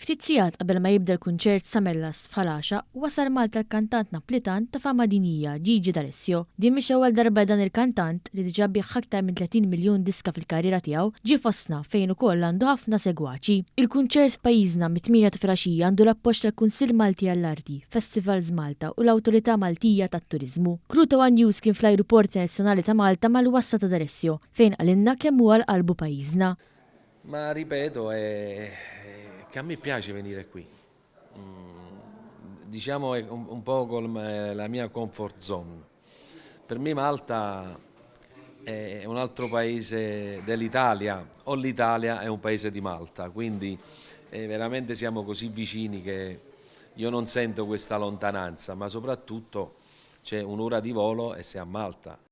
Ftit sigħat qabel ma jibda l-kunċert Summer Lust f'Ħal Għaxaq, wasal Malta l-kantant Naplitan ta' fama dinjija, Gigi D'Alessio. Din mhix l-ewwel darba li dan il-kantant, li diġà biegħ aktar minn 30 miljun diska fil-karriera tiegħu, ġie fostna fejn ukoll għandu ħafna segwaċi. Il-kunċert f'pajjiżna mit-tmienja ta' filgħaxija għandu l-appoġġ tal-Kunsill Malti għall-Arti, Festivals Malta u l-Awtorità Maltija tat-Turiżmu. Crew ta' one News kien fl-Ajruport Internazzjonali ta' Malta mal-wasla ta' D'Alessio, fejn qalilna kemm hu għal qalbu pajjiżna. Ma ripeto, è che a me piace venire qui. Diciamo è un, un po' la mia comfort zone. Per me Malta è un altro paese dell'Italia o l'Italia è un paese di Malta, quindi veramente siamo così vicini che io non sento questa lontananza, ma soprattutto c'è un'ora di volo e sei a Malta.